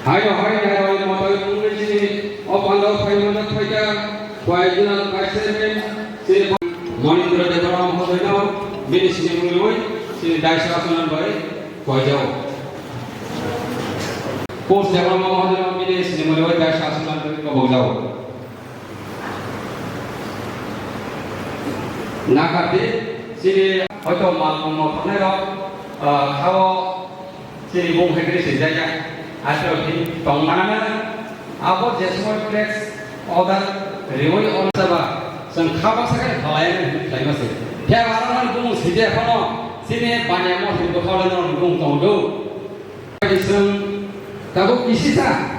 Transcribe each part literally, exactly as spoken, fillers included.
Haino hai narwai motoi mungwi chini o pandao phaimani phaikha, Khuaijwla Vice Chairman, chini Monindra Debbarma Mohodoino bini sinimung rwi chini Daisa Asonan bai khuaijao. Post Debbarma Mohodoino bini sinimung rwi Daisa Asonan bai kobokjao. Nakardi, chini hoito mal mungno thangnairok, ah, khao chini bung hai khe swijak ya. Aswk tong manana, abo je somoi tax order riwi on saba, chwng kha baksa khe halai khlai ma se. Phiya ba aro bung swijak phano chini baniya mo thwi bwkhao le norok bung tong do. Chwng tabuk kisisa.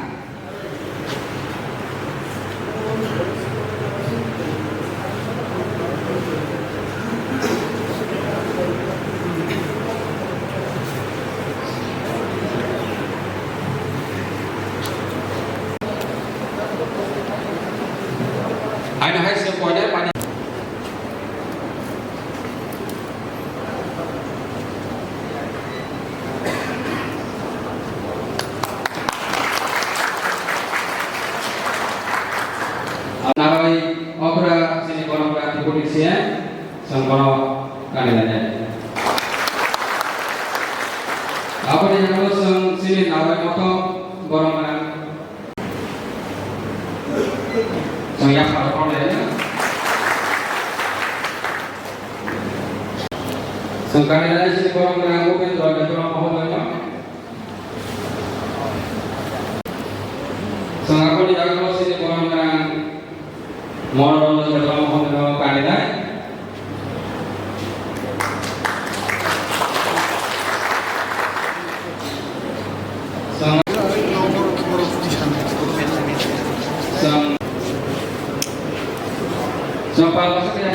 Aina hai se koine pani. Narwai okra chini borok rati police chwng bono kani nai. Aboni yago chwng chini narwai moto borok na. Chwng yaphar rw le. Chwng kani nai chini borok na Upendra Debbarma Mohodoino. Chwng aboni yago chini borok na Monoranjan Debbarma Mohodoino kani nai. Chwng, chwng, chwng pal bwswk khe